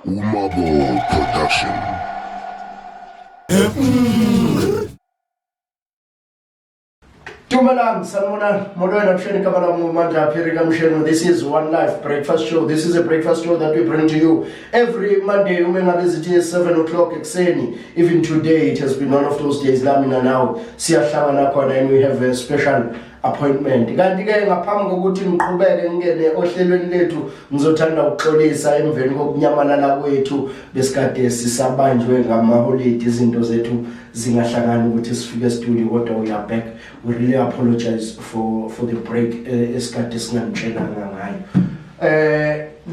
Umabo Production. Dumelang, sanibonani, molweni avuxeni igama lami nguMandla Phiri kaMshenu. This is One Life Breakfast Show. This is a breakfast show that we bring to you every Monday uma ngabe zithi 7 o'clock ekuseni. Even today it has been one of those days la mina nawe siyahlangana khona and we have a special appointment. Kanti ke ngaphambi kokuthi ngiqhubeke ngingene ohlelweni lethu, ngizothanda ukuxolisa emveni kokunyamalala kwethu. Besikade sisabanjwe ngamaholidi, izinto zethu zingahlangani ukuthi sifike studio, kodwa we are back. We really apologize for the break esikade singanitshelanga ngayo.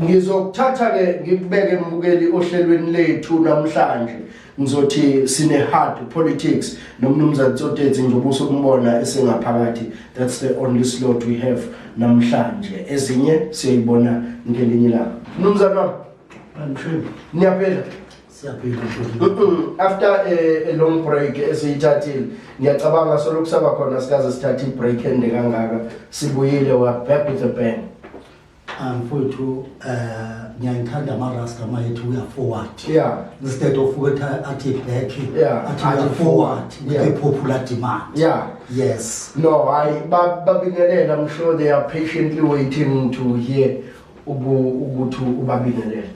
Ngizokuthatha ke ngikubeke, mbukeli, ohlelweni lethu namhlanje. Ngizothi sine hard politics nomnumzane Tsotetsi, njengoba usukumbona esengaphakathi. That's the only slot we have namhlanje, ezinye siyayibona ngelinye ilanga. Mnumzane wami. Mshweni. Niyaphila? Siyaphila, mshweni. After a long break esiyithathile, ngiyacabanga solokhu saba khona sikaze sithathe i-break ende kangaka. Sibuyile, we are back with a bang. Mfowethu, ngiyangithanda ama-rasta mayethu we are forward. Instead of ukuthi athi back, athi we are athi forward with a popular demand. Yes. No, hayi, babingelela. I'm sure they are patiently waiting to hear ukuthi ubabingelele.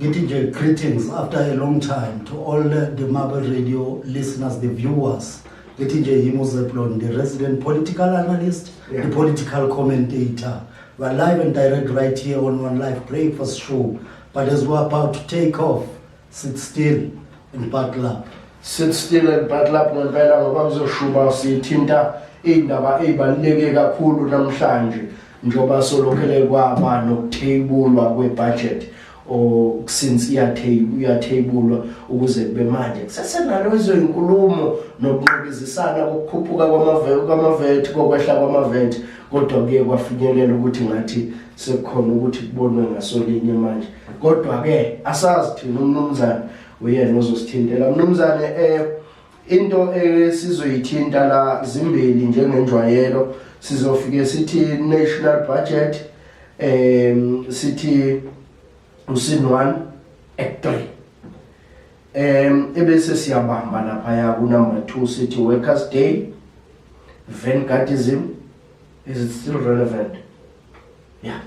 Ngithi nje greetings after a long time to all the Marble Radio listeners, the viewers. Ngithi nje yimi Zeblon, the resident political analyst, the political commentator. We are live and direct right here on One Life Breakfast Show. But as we're about to take off, sit still and buckle up. Sit still and buckle up ngempela, ngoba kuzoshuba. Sithinta iy'ndaba ey'baluleke kakhulu namhlanje, njengoba solokhele kwaba nokutheyibulwa kwe-budget, or since iyatheyibulwa ukuze kube manje kusesenalezo inkulumo nokunqikizisana kokukhuphuka kwama-VAT, kokwehla kwama-VAT, kodwa kuye kwafinyelela ukuthi ngathi sekukhona ukuthi kubonwe ngasolinye manje. Kodwa-ke asazi thina, umnumzane uyena ozosithintela. Mnumzane, into esizoyithinta la zimbili njengenjwayelo. Sizofike sithi national budget, sithi u-scene 1 act 3, ebese siyabamba lapha ya ku number 2, sithi Workers' Day, vanguardism, is it still relevant? Yeah,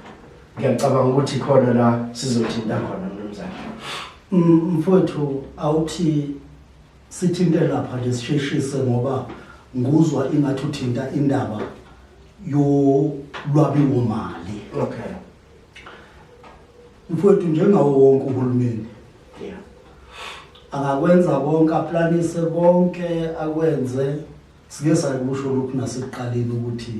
ngiyacabanga ukuthi khona la sizothinta khona, mnumzane. Mfowethu, awuthi sithinte lapha nje sisheshise, ngoba nguzwa ingathi uthinta indaba yolwabiwo mali. Mfowethu, njengawo wonke uhulumeni, angakwenza konke, aplanise konke, akwenze. Sike sakusho lokhu nasekuqaleni ukuthi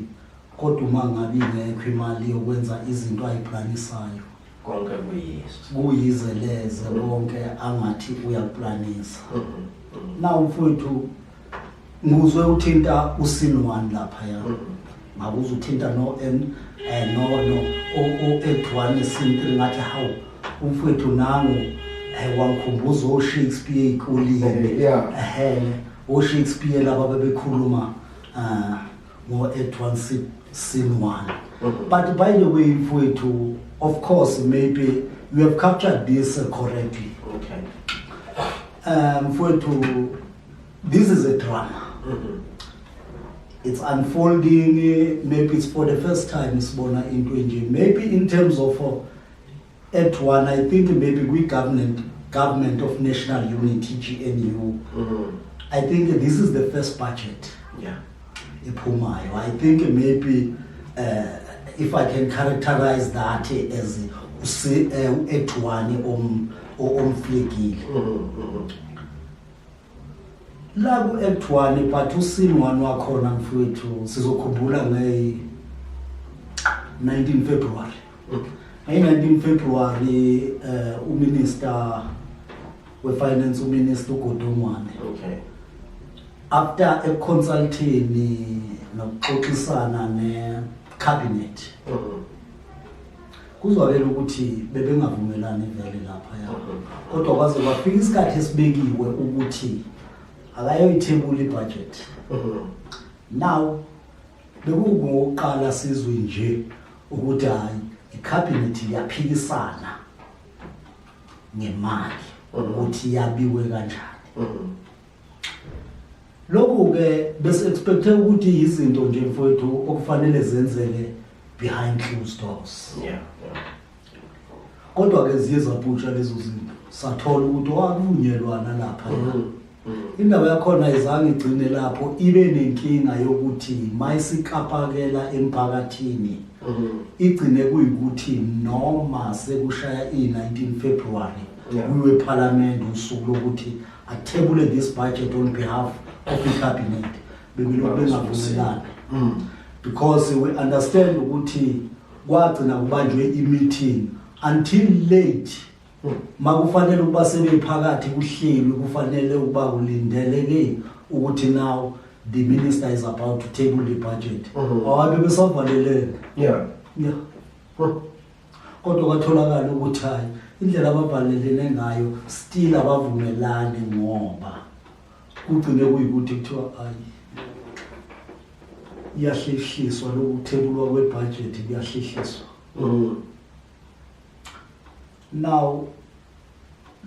kodwa uma ngabe ingekho imali yokwenza izinto ayiplanisayo, konke kuyiso. Kuyize leze konke angathi uyakuplanisa. Na mfowethu, nguzwe uthinta u-scene 1 lapha ya, ngakuzwa uthinta no N no no o o act 1, scene 3. Ngathi hawu, umfowethu nangu, wangikhumbuza o Shakespeare ezikoleni. O Shakespeare laba bebekhuluma ngo act 1 scene 1. But by the way, mfowethu, of course maybe you have captured this correctly. Mfowethu, this is a drama. It's unfolding. Maybe it's for the first time sibona into enje. Maybe in terms of act 1, I think maybe we government of national unity, GNU, I think this is the first budget ephumayo. I think maybe if I can characterize that as act 1 omflekile la ku act 1, but u-scene 1 wakhona, mfowethu, sizokhumbula nge 19 February. Nge 19 February, uminister we-finance, uminister uGodongwana, after econsulting nokuxoxisana ne-cabinet, kuzwakela ukuthi bebengavumelani vele lapha ya, kodwa kwaze kwafika isikhathi esibekiwe ukuthi akayoyithebula ibudget. Now bekungokuqala sizwe nje. Ukuthi hayi, icabinet iyaphikisana ngemali ukuthi yabiwe kanjani. Lokhu ke bese expecte ukuthi izinto nje, mfowethu, okufanele zenzeke behind closed doors. Kodwa ke ziye zaputsha lezo zinto, sathola ukuthi wakuvunyelwana lapha. Indaba yakhona izange igcine lapho, ibe nenkinga yokuthi mayisikapakela emphakathini, igcine kuyikuthi noma sekushaya i-19 February, kuyiwe eParliament usuku lokuthi athebule this budget on behalf of the cabinet, bebelokhu bengavumelani, because we understand ukuthi kwagcina kubanjwe i-meeting until late, makufanele ukuba sebephakathi kuhlelwe, kufanele ukuba kulindeleke ukuthi now the minister is about to table the budget. Hayi, bebesavalelene. Yeah, kodwa kwatholakala ukuthi hayi, indlela abavalelene ngayo still abavumelani, ngoba kugcine kuyikuthi kuthiwa hayi, iyahlehliswa lokuthebulwa kwebudget, kuyahlehliswa. Now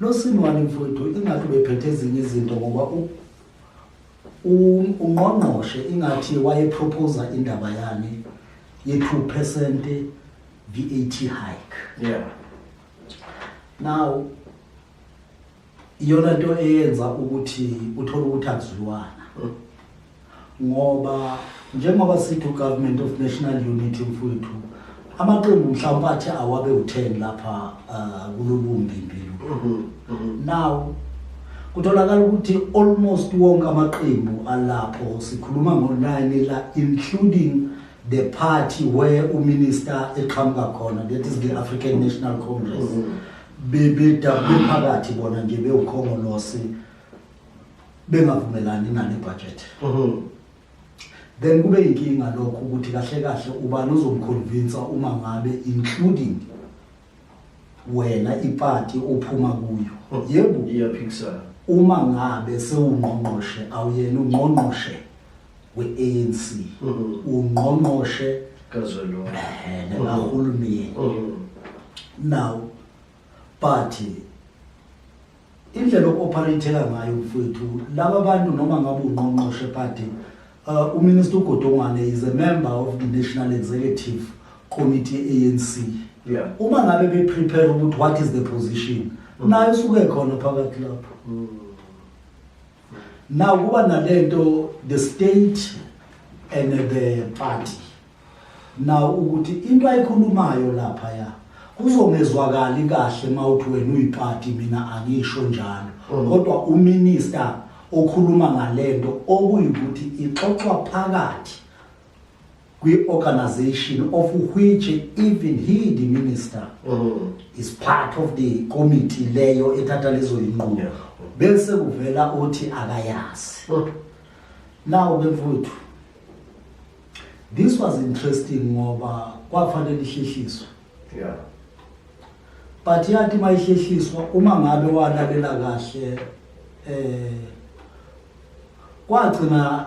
lo Seloane, mfowethu, ingathi ubephethe ezinye izinto, ngoba ungqongqoshe ingathi wayeproposa indaba yani ye-2% VAT hike. Now iyona nto eyenza ukuthi uthole ukuthi akuzwiwana, ngoba njengoba sithi government of national unity, mfowethu, amaqembu mhlawumbe athi awabe u10 lapha kulolu mbimbi lo. Now kutholakala ukuthi almost wonke amaqembu alapho, sikhuluma ngo9 la, including the party where uminister eqhamuka khona, that is the African National Congress, bebeda bephakathi bona nje bewukhongolose bengavumelani nale budget. Then kube inkinga lokho ukuthi kahle kahle ubani uzomconvince uma ngabe including wena ipati ophuma kuyo, yebo, Iyaphikisana. Uma ngabe sewungqongqoshe, awuyena ungqongqoshe we-ANC, ungqongqoshe kazwelonke nekahulumeni. Now but indlela oku-operate-eka ngayo, mfowethu, laba bantu, noma ngabe ungqongqoshe, but uminister uGodongwane is a member of the National Executive Committee ANC. Uma ngabe be-prepare ukuthi what is the position, nayo usuke khona phakathi lapho. Now kuba nalento, the state and the party, now ukuthi into ayikhulumayo lapha ya kuzongezwakali kahle mawuthi wena uyipati, mina angisho njalo. Kodwa uminister okhuluma ngalento okuyikuthi ixoxwa phakathi kwi-organization of which even he, the minister, is part of the committee leyo ethatha lezo yinqumo, bese kuvela uthi akayazi. Now ke mfowethu, this was interesting ngoba kwafanele ihlehliswe, but yathi mayihlehliswa, uma ngabe walalela kahle, kwagcina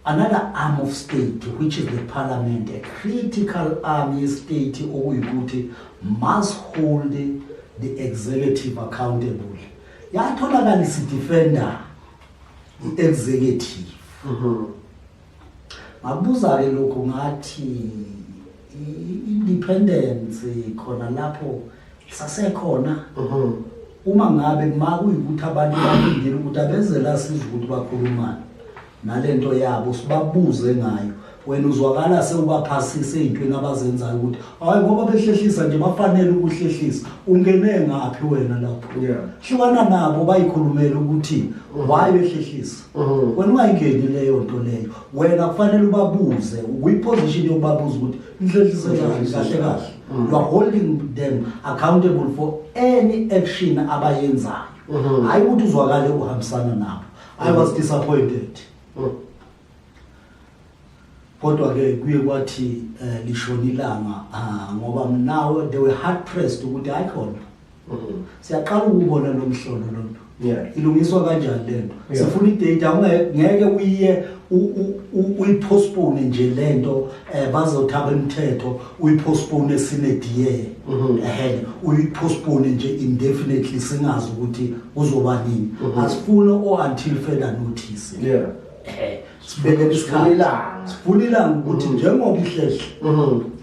another arm of state, which is the parliament, a critical arm ye-state okuyikuthi must hold the executive accountable, yatholakala isidefenda i-executive. Ngakubuza-ke lokhu, ngathi i-independence khona lapho isasekhona, uma ngabe ma kuyikuthi abantu balindile ukuthi abeze la sizwe ukuthi bakhulumani nalento yabo, sibabuze ngayo, wena uzwakala sewubaphasise ey'ntweni abazenzayo ukuthi hayi, ngoba behlehlisa nje bafanele ukuhlehlisa. Ungene ngaphi wena lapho? Hlukana nabo, bayikhulumele ukuthi why behlehlisa. Wena ungayingeni leyo nto leyo. Wena kufanele ubabuze, ukwiposition yokubabuza ukuthi nihlehlise kahle kahle. You are holding them accountable for any action abayenzayo, hayi ukuthi uzwakale uhambisana nabo. I was disappointed. Kodwa ke kuye kwathi lishona ilanga, ngoba now they were hard pressed ukuthi hayi khona siyaqala ukubona lo mhlolo lona. Ilungiswa kanjani lento? Sifuna idate, ngeke uyiye uyipostpone nje lento, bazothaba imithetho, uyipostpone sine die. Uyipostpone nje indefinitely, singazi ukuthi kuzoba nini. Asifuni o until further notice. Sibeke isikhathi. Ilanga. Sifuna ilanga ukuthi njengoba ihlehle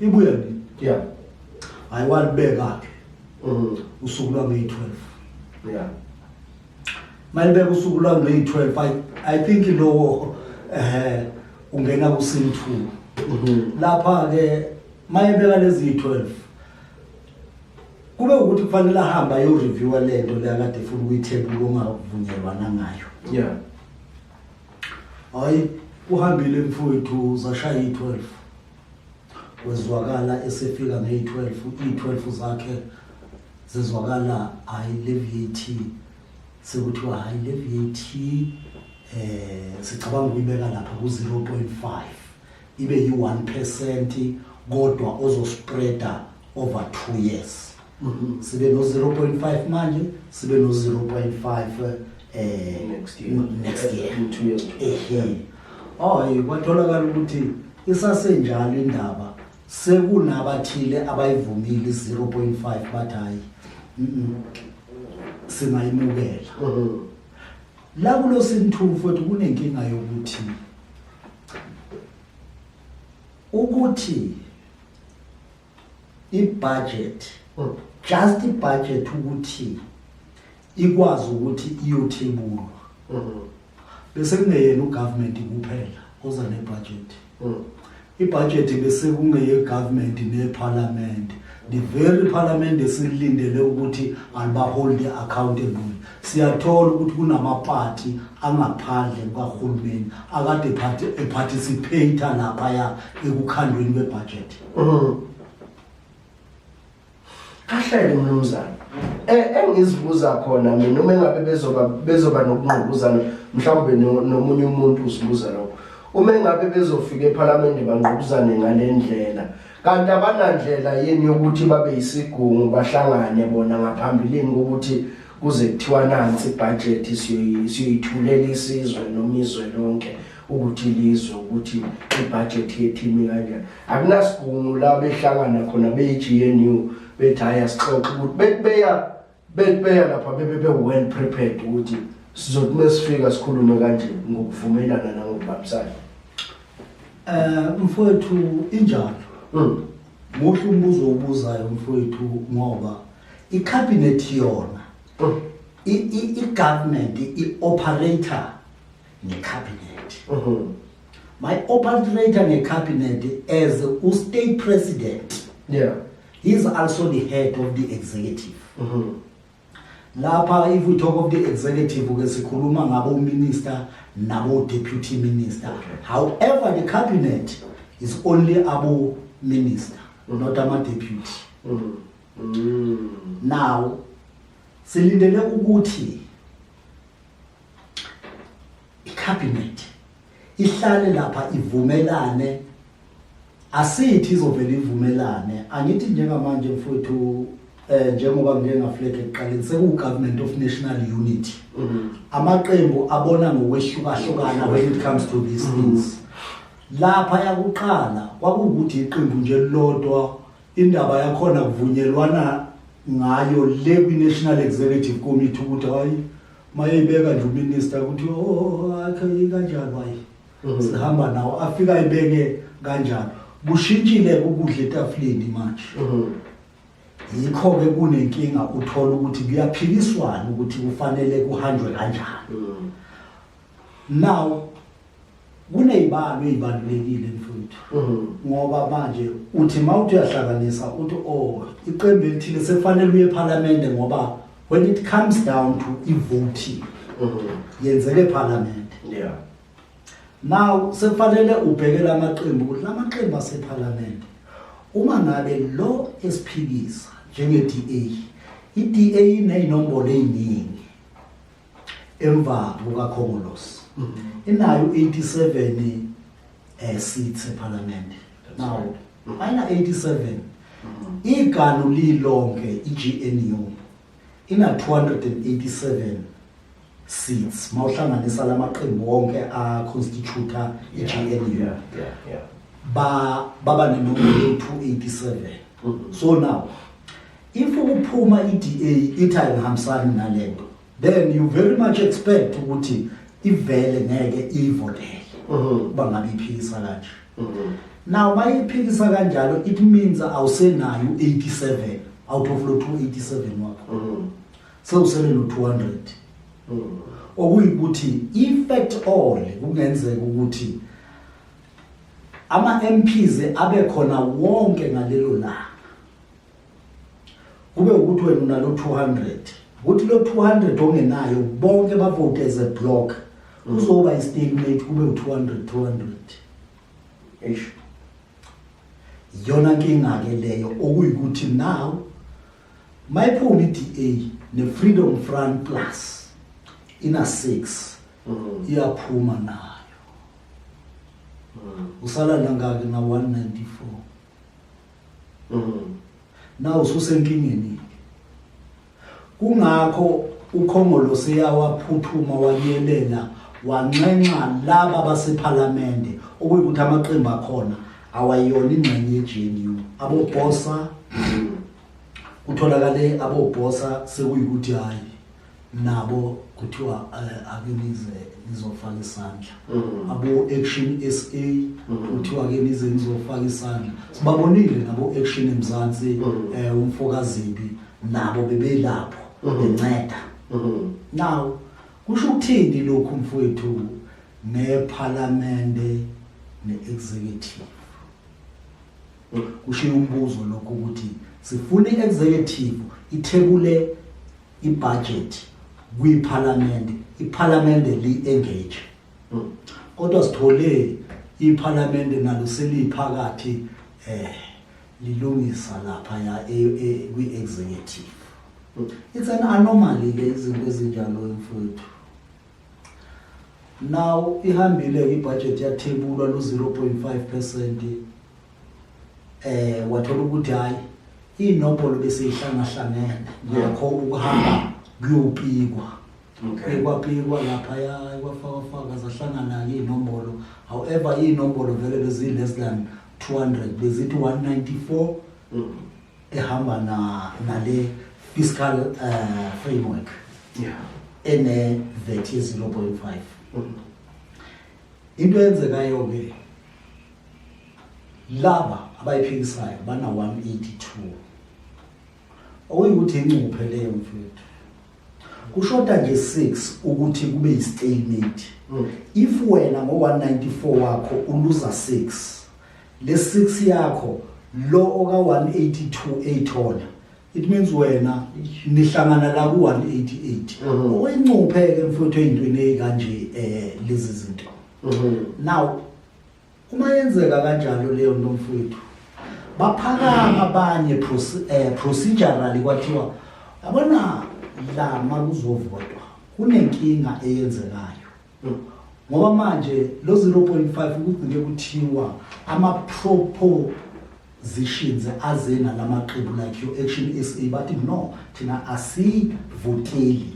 ibuya nini. Hayi, walibeka ke usuku lwangeyi-12. Malibeka usuku lwangeyi-12, I think lowo ungena ku-scene 2. Lapha ke mayebeka lezi 12, kube ukuthi kufanele ahambe ayo-reviewa lento le akade efuna ukuyithebula ongavunyelwana ngayo. Hayi, uhambile mfowethu, zashaya i-12, wezwakala esefika ngeyi-12, i-12 zakhe zizwakala, hayi, le VAT sekuthiwa, hayi, le VAT sicabanga ukuyibeka lapha ku-0.5, ibe yi-1%, kodwa ozospreada over 2 years. Sibe no 0.5 manje, sibe no 0.5 Next year. Next year. In 2 years. Ehe, hayi, kwatholakala ukuthi isasenjalo indaba, sekunabathile abayivumile i-0.5, bathi hayi, singayimukela. La kulo scene 2 futhi kunenkinga yokuthi ibudget, just ibudget, ukuthi ikwazi ukuthi iyothebulwa, bese kungeyena ugovernment kuphela oza nebudget. Ibudget bese kungeye government neparliament, the very parliament esilindele ukuthi alibahold accountable. Siyathola ukuthi kunamapati angaphandle kukahulumeni akade eparticipate laphaya ekukhandweni kwebudget. Kahle mnumzane. Engizibuza khona mina, uma engabe bezoba nokungqubuzana mhlawumbe nomunye umuntu uzibuza lokho. Uma engabe bezofika eParliament bangqubuzane ngalendlela, kanti abanandlela yini yokuthi babe yisigungu, bahlangane bona ngaphambilini kokuthi kuze kuthiwa nansi ibudget, siyoyithulela isizwe noma izwe lonke ukuthi lizwe ukuthi ibudget yethu imi kanjani? Akunasigungu la behlangana khona beyi-GNU, bethi hayi, asixoxe ukuthi bethi beya lapha bebe be-well prepared ukuthi sizothi mesifika sikhulume kanje ngokuvumelana nangokubambisana? Mfowethu, injalo. Muhle umbuzo obuzayo mfowethu, ngoba icabinet yona, i-government i-operate ngecabinet. My operator ngecabinet as u-state president, he is also the head of the executive. Lapha if we talk of the executive ke, sikhuluma ngabo minister nabo deputy minister. However, the cabinet is only abo minister, not ama deputy. Now silindele ukuthi icabinet ihlale lapha ivumelane. Asithi izovela ivumelane, angithi njengamanje mfowethu, njengoba ngike ngaflag ekuqaleni, seku government of national unity. Amaqembu abona ngokwehlukahlukana when it comes to these things. Lapha yakuqala kwakuwukuthi iqembu nje lodwa, indaba yakhona kuvunyelwana ngayo le kwi-National Executive Committee, ukuthi hayi, mayeyibeka nje uminister ukuthi oh, akhe kanjalo, hayi, sihamba nawo, afika ayibeke kanjalo. Kushintshile ukudla etafuleni manje. Yikho ke kunenkinga, uthola ukuthi kuyaphikiswana ukuthi kufanele kuhanjwe kanjani. Now kunezibalo ezibalulekile mfowethu, ngoba manje uthi mawuthi uyahlanganisa, uthi oh, iqembu elithile sekufanele uye eParliament, ngoba when it comes down to i-voting, yenzeke eParliament. Now sekufanele ubheke lamaqembu, ukuthi lamaqembu aseParliament, uma ngabe lo esiphikisa njenge-DA, i-DA ineyinombolo eziningi emva kukaKhongolose, inayo 87 seats eParliament. Now ayina 87, iganu lilonke i-GNU ina 287. seats mawuhlanganisa lamaqembu wonke a constitute i-GNU. Ba baba nenombolo 287. So now if ukuphuma i-DA ithi ayihambisani nalento, then you very much expect ukuthi ivele ngeke ivotele kuba ngabe iphikisa kanje. Now mayiphikisa kanjalo, it means awusenayo 87 out of lo 287 wakho, sewusele no 200, okuyikuthi if at all kungenzeka ukuthi ama MPs abe khona wonke ngalelo langa, kube ukuthi wena unalo 200, ukuthi lo 200 ongenayo bonke bavote as a block, kuzoba i-stalemate, kube u-200 200. Eish. Iyona nkinga ke leyo, okuyikuthi now mayiphuma i-DA ne-Freedom Front Plus ina 6, iyaphuma nayo, usala nangaki? Na 194. Now ususenkingeni. Kungakho ukhongolo seyawaphuthuma, wanyelela, wanxenxa laba basephalamende, okuyikuthi amaqembu akhona awayona ingxenye ye-GNU, aboBosa. Kutholakale aboBosa sekuyikuthi hayi, nabo kuthiwa ake nize nizofaka isandla. Abo Action SA kuthiwa ke nize nizofaka isandla. Sibabonile nabo Action eMzansi, umfokazibi nabo bebelapho benceda. Now kusho ukuthini lokhu, mfowethu, ngeParliament neexecutive? Kushiya umbuzo lokhu ukuthi sifuna i-executive ithebule ibudget kwiParliament, iParliament li-engage, kodwa sithole iParliament nalo seliphakathi lilungisa lapha ya kwi-executive. It's an anomaly ke izinto ezinjalo, mfowethu. Now ihambile ibudget, yathebulwa lo 0.5%, wathola ukuthi hayi, inombolo bese ihlangahlangene, ngakho ukuhamba kuyopikwa. Kwapikwa lapha ya, kwafaka faka, zahlangana ke inombolo. However, inombolo vele bezi less than 200, bezithi 194 ehamba na nale fiscal framework ene VAT ye 0.5. Into eyenzekayo ke, laba abayiphikisayo bana 182, okuyikuthi incuphe leyo, mfethu. Kushoda nje 6 ukuthi kube yi-stalemate. If wena ngo-194 wakho uluza 6, le 6 yakho lo oka 182 eyithola, it means wena nihlangana la ku 188, okuyincuphe ke, mfowethu, eyintweni ezikanje lezi zinto. Now uma yenzeka kanjalo leyo nto, mfowethu, baphakama abanye procedurally, kwathiwa yabona la makuzovotwa kunenkinga eyenzekayo, ngoba manje lo 0.5 kugcine kuthiwa ama propositions aze nalamaqembu like your Action SA, bathi no, thina asivoteli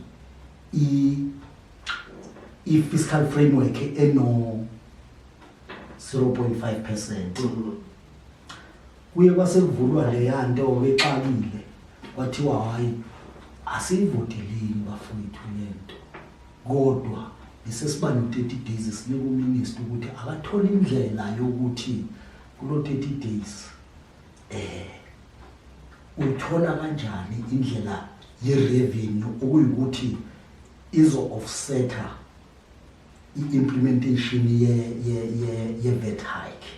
i fiscal framework eno 0.5%. Kuye kwasekuvulwa leya nto exakile, kwathiwa hayi, asiyivotelini bafowethu lento, kodwa bese siba no-30 days, sinika uminister ukuthi akathole indlela yokuthi kulo 30 days uyithola kanjani indlela ye-revenue okuyikuthi izo offseta i-implementation ye VAT hike,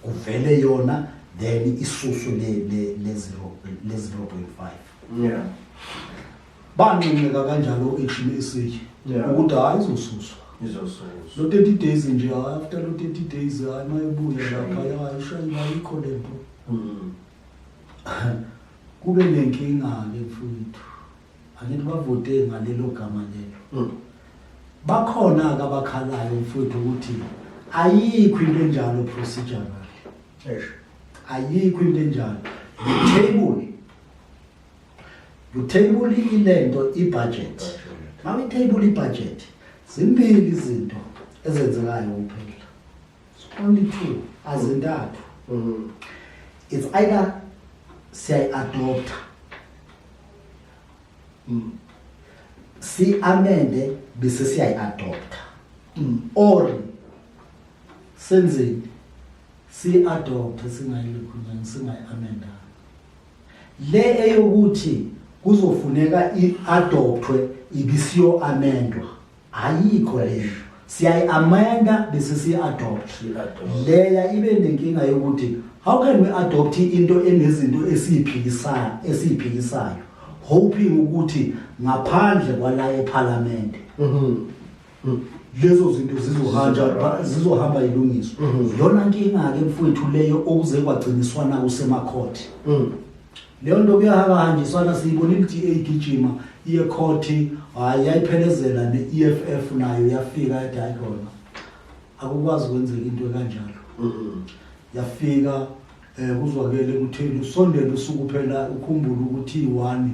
kuvele yona, then isusu le 0 le 0.5. Banxenxeka kanjalo Action SA ukuthi hayi, izosuswa. Izosuswa. Lo 30 days nje, hayi, after lo 30 days, hayi, mayebuya lapha, hayi, shayina, ayikho lento. Kube nenkinga ke, mfowethu. Angithi bavote ngalelo gama lelo. Bakhona ke abakhalayo, mfowethu, ukuthi ayikho into enjalo procedurally. Eish. Ayikho into enjalo. You table ilento, i-budget. Budget. Mawuyitheyibula ibudget, zimbili izinto ezenzekayo kuphela. It's only two, azintathu. It's either siyayi-adopta, si-amende bese siyayi-adopta, or senzeni, si-adopte singayilokhuzana, singayi-amendanga. Le eyokuthi kuzofuneka i-adoptwe ibisiyo-amendwa, ayikho leyo. Siyayi-amenda bese siyi-adopt. Siyi-adopt. Leya ibe nenkinga yokuthi how can we adopt into enezinto esiyiphikisayo, hoping ukuthi ngaphandle kwala eParliament lezo zinto zizohamba, zizohamba ilungiswe. Yona nkinga ke mfowethu leyo, okuze kwagciniswana kusemacourt. Leyo nto kuyahanjiswana, siyibonile i-DA igijima iye court, hayi, yayiphelezela ne-EFF nayo yafika, yathi hayi khona akukwazi kwenzeka into kanjalo. Yafika kuzwakele kutheni usondele usuku phela, ukhumbule ukuthi i-1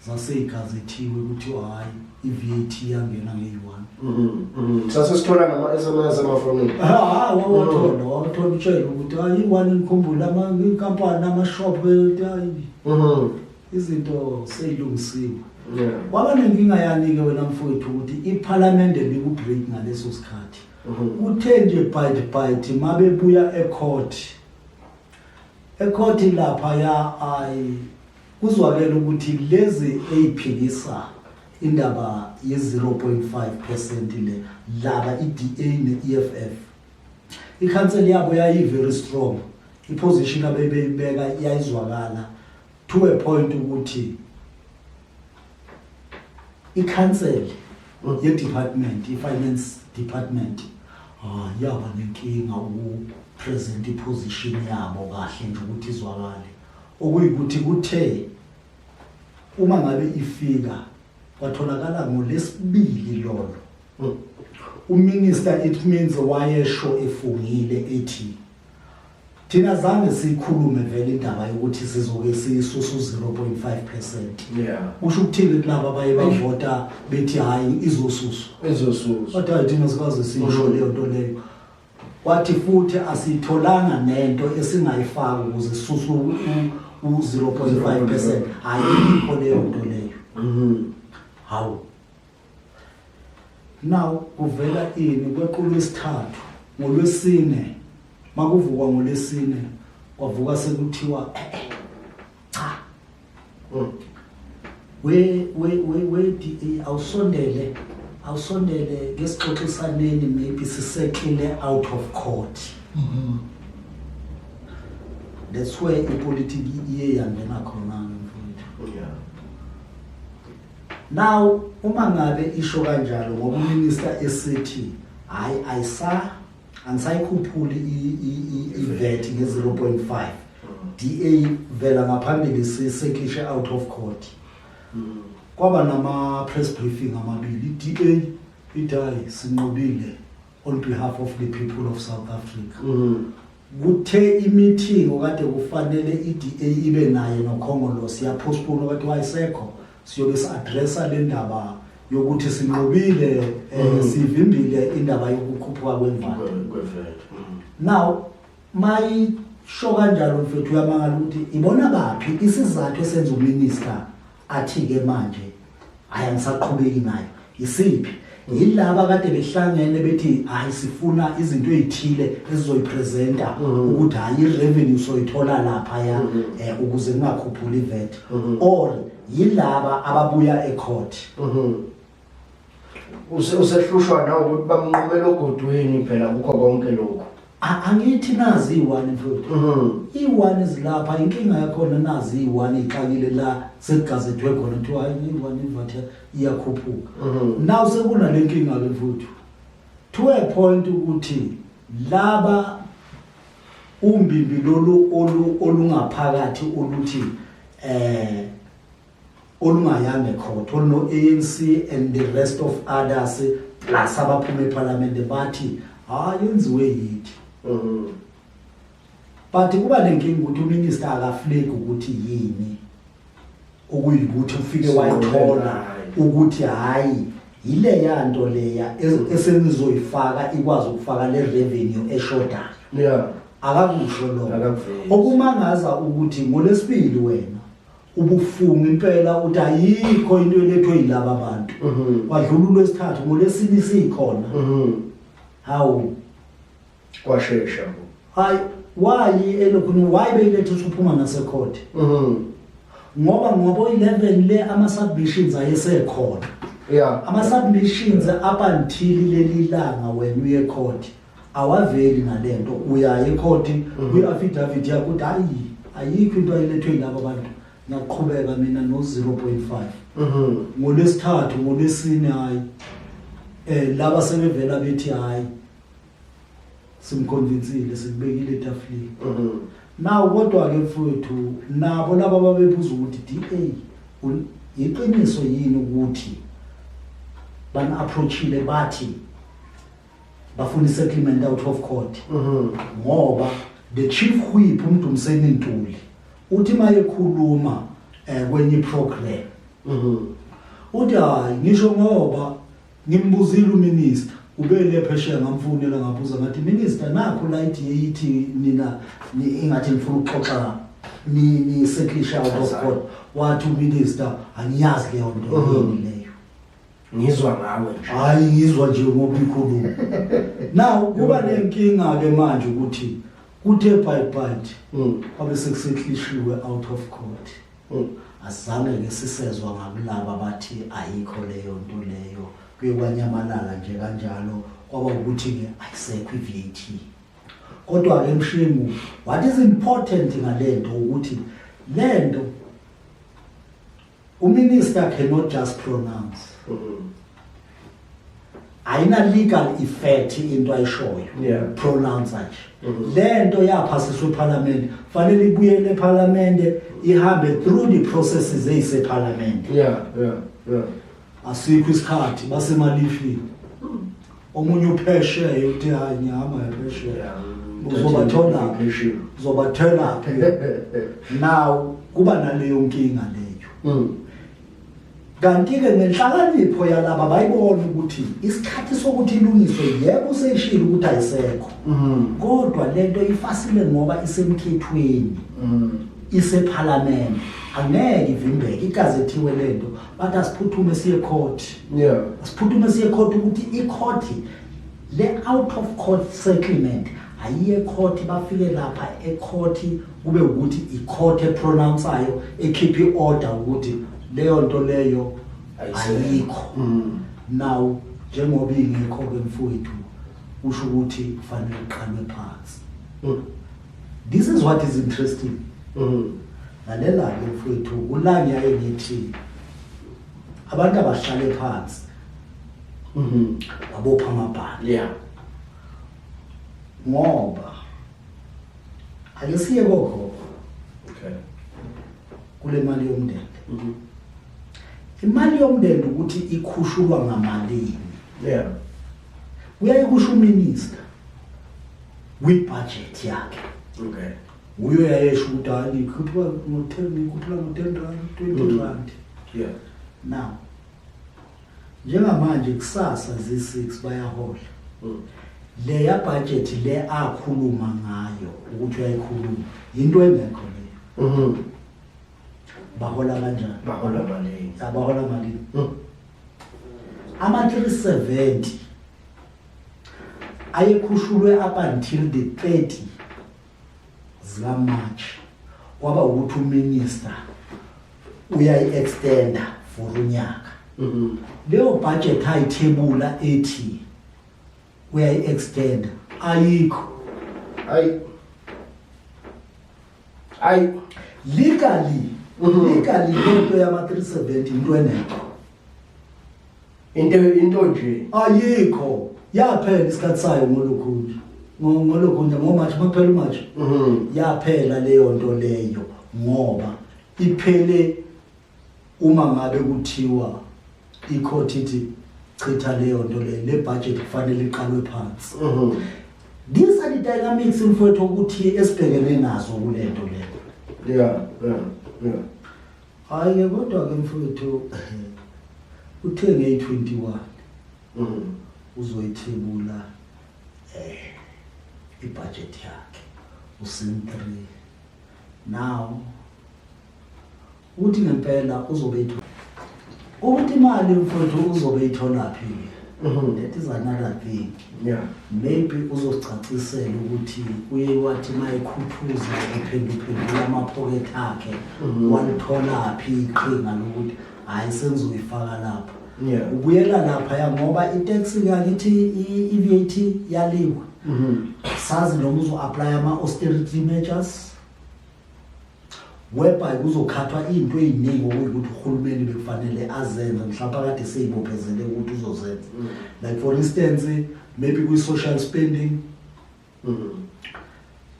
zaseyigazethiwe, kuthiwa hayi, i-VAT yangena ngeyi-1. Sase sithola nama-SMS emafonini. Ha, wawathola utshela ukuthi hayi, i-1, ngikhumbule inkampani, amashop, hayi, izinto seyilungisiwe. Kwaba nenkinga yani-ke wena mfowethu ukuthi iphalamende liku-break ngaleso sikhathi. Kuthe nje bite bite mabebuya ecourt, ecourt lapha ya ayi kuzwakela ukuthi lezi eyiphikisa indaba ye-0.5% le, laba i-DA ne-EFF, ikhanseli yabo yayi-very strong, iposition abebeyibeka yayizwakala to a point ukuthi ikhansel ye-department, i-finance department, ah, yaba nenkinga uku-present iposition yabo kahle nje ukuthi izwakale, okuyikuthi kuthe uma ngabe ifika kwatholakala ngolesibili lolo uminister, it means wayesho efungile ethi thina zange sikhulume vele indaba yokuthi sizoke siyisusa u-0.5%. Kusho ukuthini kulaba abaye bavota bethi hayi, izosuswa? Izosuswa. Kodwa hayi, thina sikwazi sisho leyo nto leyo. Wathi futhi asiyitholanga nento esingayifaka ukuze sisuse u-0.5%, ayikho leyo nto leyo. Hawu, now kuvela ini kwequlu lesithathu ngolwesine, makuvukwa ngolwesine kwavuka sekuthiwa cha, we DA, awusondele, awusondele ngesixoxisaneni, maybe sisettle out of court. That's where ipolitiki iye yangena khona mfowethu. Now uma ngabe isho kanjalo ngoba uminister esithi hayi, ayisa angisayikhuphuli i-VAT nge-0.5, DA vela ngaphambili siseklishe out of court. Kwaba nama press briefing amabili, i-DA ithi hayi, sinqobile on behalf of the people of South Africa. Kuthe i-meeting okade kufanele i-DA ibe naye noKhongolose yapostpone, kwathi wayisekho, siyobe si-addressa le ndaba yokuthi sinqobile, sivimbile indaba yokukhuphuka kweVAT. Kwe-VAT. Now mayisho kanjalo mfethu, uyamangala ukuthi ibona baphi isizathu esenza uminister athi-ke manje hayi, angisaqhubeki nayo, isiphi? Yilaba kade behlangene bethi hayi, sifuna izinto ezithile esizoyipresenta ukuthi hayi, i-revenue soyithola lapha ya ukuze kungakhuphuli i-VAT, or yilaba ababuya ecourt? Usehlushwa nawe ukuthi bamnqumela ogodweni phela kukho konke lokhu. Angithi nazi iyi-one mfowethu, iyi-one ezilapha, inkinga yakhona nazi iyi-one iy'xakile la sekugazethwe khona kuthiwa hayi, iyi-one iVAT iyakhuphuka. Now sekunale nkinga-ke mfowethu to a point ukuthi laba umbimbi lolu olungaphakathi oluthi olungayanga ecourt, oluno ANC and the rest of others plus abaphuma eParliament, bathi hayi, yenziwe yithi. But kuba nenkinga ukuthi uminister akaflegi ukuthi yini okuyikuthi ufike wayithola ukuthi hayi. Yileya nto leya esenizoyifaka ikwazi ukufaka le revenue eshodayo. Akakusho lokho. Akakuvezi. Okumangaza ukuthi ngolesibili wena ubufunga impela uthi ayikho into elethwe yilaba bantu. Kwadlula ulwesithathu, ngolesine isikhona. Hawu. Kwashesha bo. Hayi, why elokhu why beyilethe usuphuma nasecourt? Ngoba 11 le ama submissions ayesekhona. Ama submissions up until leli langa wena uye court awaveli nalento, uya ecourt kwi affidavit yakho uthi hayi, ayikho into ayilethwe yilaba bantu, ngiyaqhubeka mina no 0.5. Ngolwesithathu, ngolwesine, hayi, laba sebevela bethi hayi, simconvincile, sikubekile etafuleni. Now kodwa ke mfowethu, nabo laba babebuza ukuthi DA iqiniso yini ukuthi bana approachile bathi bafuna settlement out of court? Ngoba the chief whip uMdumiseni Ntuli uthi mayekhuluma kwenye program uthi hayi, ngisho ngoba ngimbuzile uminister ubele phesheya, ngamfonela ngabuza ngathi, "Minister, nakho la ithi yithi nina ingathi nifuna ukuxoxa ni settlisha out of court." Wathi uminister, "Angiyazi leyo nto." Yini leyo? Ngizwa ngawe nje. Hayi, ngizwa nje ngoba ikhuluma. Now kuba nenkinga ke manje ukuthi kuthe bye bye kwabe sekusettlishiwe out of court. Asizange ke sisezwa ngakulaba bathi ayikho leyo nto leyo, kuye kwanyamalala nje kanjalo, kwaba ukuthi ke ayisekho iVAT. Kodwa ke Mshengu, what is important ngalento ukuthi lento uminister cannot just pronounce. Ayina legal effect into ayishoyo. Pronounce nje. Lento yaphasiswa eParliament, fanele ibuyele eParliament, ihambe through the processes eziseParliament. Asikho isikhathi, basemalifini, omunye uphesheya uthi hayi, ngihamba phesheya, uzobathola, uzobathola. Now kuba naleyo nkinga leyo. Kanti ke ngenhlakanipho yalaba bayibona ukuthi isikhathi sokuthi ilungiswe, yebo useshilo ukuthi ayisekho, kodwa lento ifasile ngoba isemthethweni, iseParliament, angeke ivimbeke, igazethiwe lento. Bathi asiphuthume siye court. Asiphuthume siye court ukuthi icourt le out of court settlement ayiye court, bafike lapha ecourt kube ukuthi icourt epronounceayo, ekhipha iorder ukuthi leyo nto leyo Ayisekho. Ayikho. Now njengoba ingekho ke mfowethu, usho ukuthi kufanele kuqalwe phansi. This is what is interesting. Lalela ke mfowethu, kula ngiyaye ngithi abantu abahlale phansi babopha amabhande. Ngoba ake siye kogogo kule mali yomndende. Imali yomndende ukuthi ikhushulwa ngamalini, kuyaye kusho uminister kwi-budget yakhe. Uyo yayesho ukuthi hayi, ngikhuphuka ngo-10, ngikhuphula ngo-10 rand, 20 rand. Now njengamanje kusasa zi-6 bayahola. Leya budget le akhuluma ngayo ukuthi uyayikhuluma, into engekho leyo. Bahola kanjani? Bahola malini? Abahola malini? Ama-370 ayekhushulwe up until the 30 zikaMarch, kwaba ukuthi uminister uyayi-extenda for unyaka. Leyo budget ayithebula ethi uyayi-extenda ayikho. Ayi. Ayi. Legally, legally lento yama-370 into enekho. Into nje. Ayikho, yaphela isikhathi sayo ngolokhu nje, ngolokhu nje ngoMarch, makuphela uMarch. Yaphela leyo nto leyo ngoba iphele uma ngabe kuthiwa icourt ithi chitha leyo nto leyo, le budget kufanele iqalwe phansi. These are the dynamics mfowethu ukuthi esibhekene nazo kule nto leyo. Hayi ke, kodwa ke mfowethu, uthe ngeyi-21. Uzoyithebula ibudget yakhe uScene 3. Now uthi ngempela uzobe ithola ukuthi imali, mfowethu, uzobe ithola phi? That is another thing. Maybe uzosicacisela ukuthi uye wathi mayekhuthuza ephenduphendula amaphokethe akhe, walithola phi iqhinga lokuthi hayi, sengizoyifaka lapha. Ubuyela lapha ngoba itax kangithi i-VAT yaliwa. Sazi noma uzo-apply ama-austerity measures whereby kuzokhathwa into ey'ningi okuyikuthi uhulumeni bekufanele azenze, mhlawumbe akade seyibophezele ukuthi uzozenza, like for instance maybe kwi-social spending.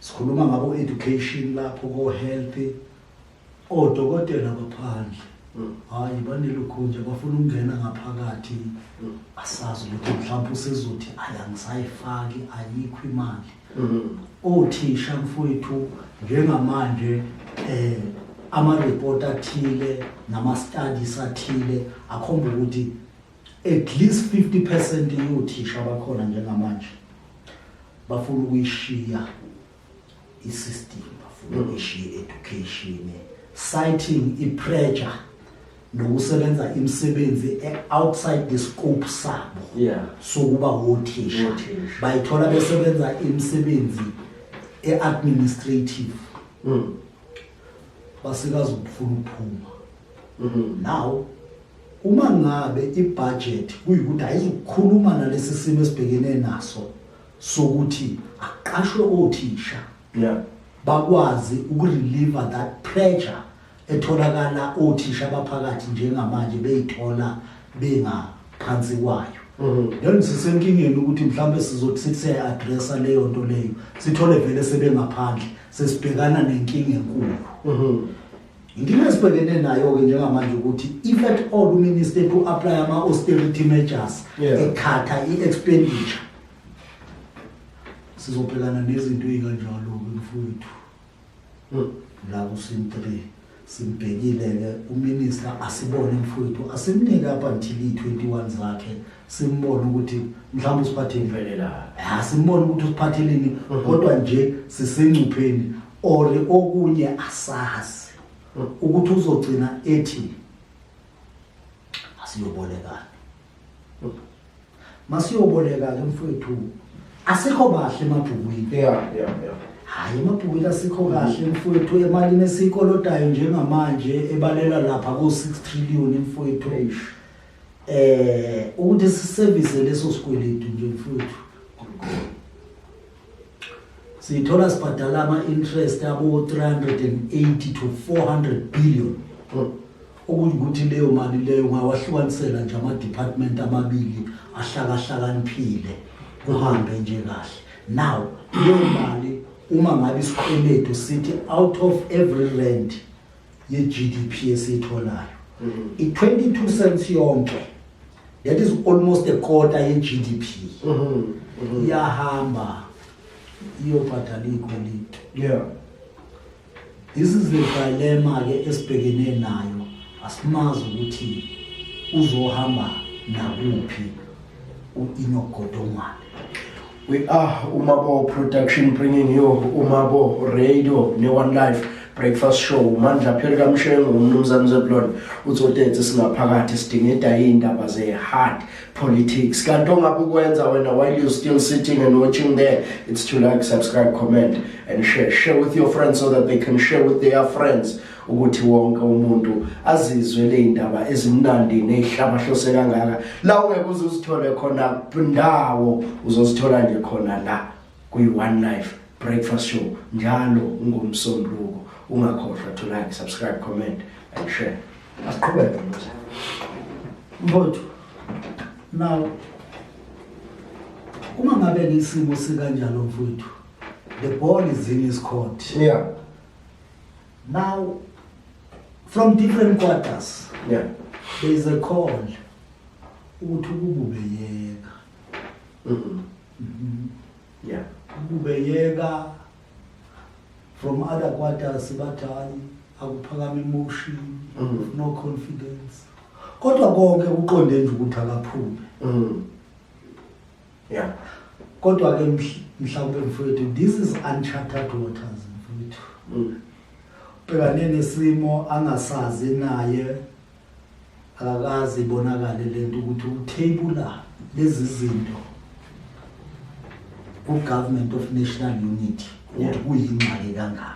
Sikhuluma ngabo education lapho, ko-health, odokotela baphandle, hayi, banelukhunja, bafuna ukungena ngaphakathi. Asazi ukuthi mhlawumbe usezothi ayi, angisayifaki, ayikho imali. Othisha, mfowethu, njengamanje ama-report athile nama-studies athile akhomba ukuthi at least 50% yothisha abakhona njengamanje bafuna ukuyishiya i-system, bafuna ukuyishiya i-education, citing i-pressure nokusebenza imisebenzi outside the scope sabo sokuba wothisha. Wothisha. Bayithola besebenza imisebenzi e-administrative, basikazi ukufuna ukuphuma. Now uma ngabe ibudget kuyikuthi ayizukukhuluma nalesi simo esibhekene naso sokuthi aqashwe othisha bakwazi ukurelieve that pressure etholakala othisha abaphakathi njengamanje beyithola bengaphansi kwayo, then sisenkingeni ukuthi mhlawumbe sizothi sithi siyayi-addressa leyo nto leyo, sithole vele sebengaphandle, sesibhekana nenkinga enkulu. Inkinga esibhekene nayo-ke njengamanje ukuthi if at all uminister to apply ama-austerity measures, ekhatha i-expenditure, sizobhekana nezinto ey'kanjalo-ke, mfowethu. La kuScene 3 simbhekile-ke uminister, asibone, mfowethu, asimnike up until iyi-21 zakhe, simbone ukuthi mhlawumbe usiphatheni. Velela. Ha, simbone ukuthi usiphatheleni, kodwa nje sisengcupheni or okunye asazi ukuthi uzogcina ethi asiyobolekana. Masiyoboleka-ke, mfowethu, asikho bahle emabhukwini. Hayi, emabhukwini asikho kahle, mfowethu, emalini esiyikolotayo njengamanje ebalela lapha ko-6 trillion, mfowethu. Eish. Ukuthi sisevise leso sikweletu nje, mfowethu, siyithola sibhadala ama-interest abo 380 to 400 billion, okuyikuthi leyo mali leyo ungawahlukanisela nje ama-department amabili ahlakahlakaniphile, kuhambe nje kahle. Now leyo mali, uma ngabe isikweletu sithi out of every rand ye-GDP esiyitholayo, i-22 cents yonke, that is almost a quarter ye-GDP, iyahamba iyobhadala iy'kweletu. This is the dilemma ke esibhekene nayo. Asimazi ukuthi uzohamba nakuphi u-Enoch Godongwana. We are Umabo Production, bringing you Umabo Radio ne One Life Breakfast Show. Mandla Phiri kaMshengu, umnumzane Zeblon uTsotetse, singaphakathi sidingida indaba ze hard politics. Kanti ongabe ukwenza wena while you still sitting and watching there, it's to like, subscribe, comment and share. Share with your friends so that they can share with their friends, ukuthi wonke umuntu azizwe le indaba ezimnandi nezihlabahlose kangaka. La ungeke uze uzithole khona ndawo, uzozithola nje khona la kwi One Life Breakfast Show njalo ngomsombuluko. Ungakhohlwa to like, subscribe, comment and share. Asiqhubeke, mnumzane. Mfowethu, now uma ngabe isimo sikanjalo, mfowethu, the ball is in his court. Now from different quarters there is a call ukuthi ukububeyeka, ukubeyeka. From other quarters bathi hayi, akuphakama emotion no confidence, kodwa konke kuqonde nje ukuthi akaphume. Kodwa ke mhlawumbe mfowethu, this is uncharted waters, mfowethu. Ubhekane nesimo angasazi naye, akakaze ibonakale lento ukuthi uthebula lezi zinto ku-government of national unity ukuthi kuyingxaki kangaka.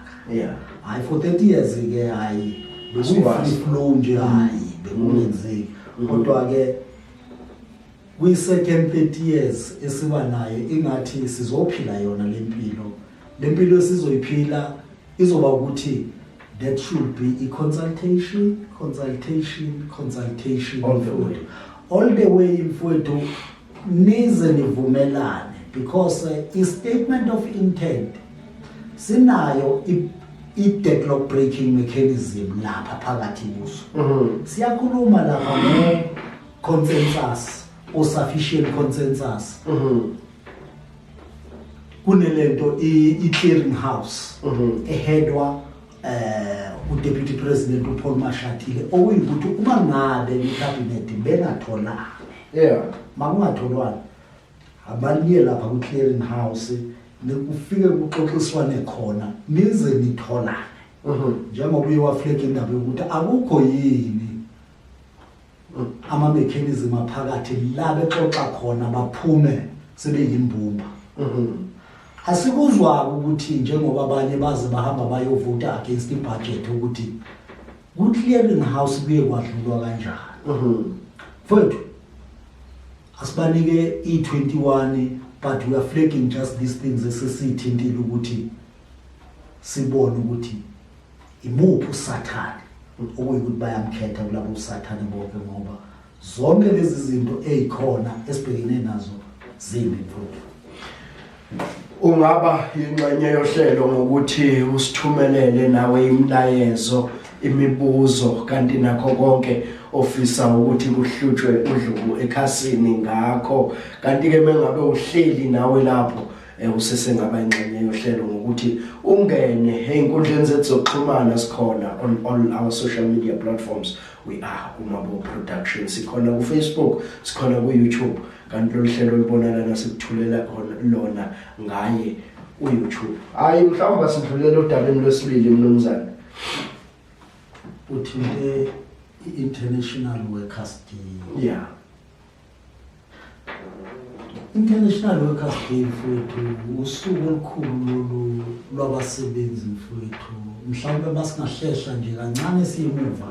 Hayi, for 30 years ke, hayi, bekuyi-free flow nje, hayi, bekungenzeki. Kodwa ke kwi-second 30 years esiba nayo, ingathi sizophila yona lempilo, lempilo esizoyiphila izoba ukuthi that should be a consultation, consultation, consultation. All the way. All the way, mfowethu, nize nivumelane, because i-statement of intent sinayo, i-deadlock breaking mechanism lapha phakathi kuso. Siyakhuluma lapha ngo-consensus or sufficient consensus. Kunelento i-clearing house ehedwa uDeputy President uPaul Mashatile, okuyikuthi uma ngabe icabinet bengatholani, makungatholwani, abaliye lapha ku-clearing house, nekufike kuxoxiswane khona nize nitholane. Njengoba uye wafleka indaba yokuthi akukho yini ama-mechanism aphakathi la bexoxa khona baphume sebeyimbumba. Asikuzwa ukuthi njengoba abanye baze bahamba bayovota against ibudget, ukuthi ku-clearing house kuye kwadlulwa kanjani. Mfowethu, asibanike i-21, but we are flagging just these things esesiyithintile ukuthi sibone ukuthi imuphi usathane okuyikuthi bayamkhetha kulabo usathane bonke, ngoba zonke lezi zinto ezikhona esibhekene nazo zimbi, mfowethu. Ungaba ingxenye yohlelo ngokuthi usithumelele nawe imilayezo, imibuzo, kanti nakho konke ofisa ukuthi kuhlutshwe udlubu ekhasini ngakho. Kanti ke mengabe uhleli nawe lapho, usesengaba ingxenye yohlelo ngokuthi ungene einkundleni zethu zokuxhumana. Sikhona on all our social media platforms, we are Umabo Production. Sikhona ku Facebook, sikhona ku YouTube, kanti lolu hlelo olubonakala nasikuthulela khona lona ngaye uYouTube. Hayi, mhlawumbe sidlulela odabeni lwesibili, mnumzane. Uthinte i-International Workers Day. International Workers Day, mfowethu, usuku olukhulu lolu lwabasebenzi, mfowethu. Mhlawumbe masingahlehla nje kancane siyemuva,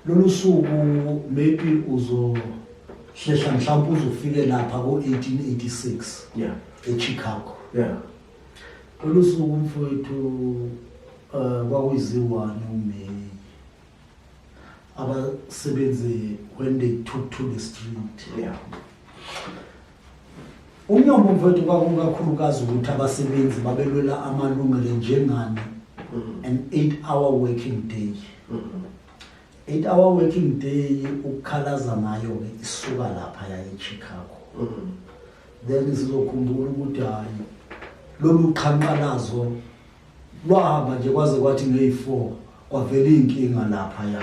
lolu suku maybe uzohlehla, mhlawumbe uzofike lapha ko-1886 eChicago. Lolu suku, mfowethu, kwakuyizi-1 uMay, abasebenzi when they took to the street. Umnyombo, mfowethu, kwakukakhulukazi ukuthi abasebenzi babelwela amalungelo njengani an 8 hour working day. 8 hour working day, ukukhalaza ngayo ke isuka lapha ya eChicago. Then sizokhumbula ukuthi hayi, lolu qhanqalazo lwahamba nje kwaze kwathi ngeyi-4 kwavela iy'nkinga lapha ya.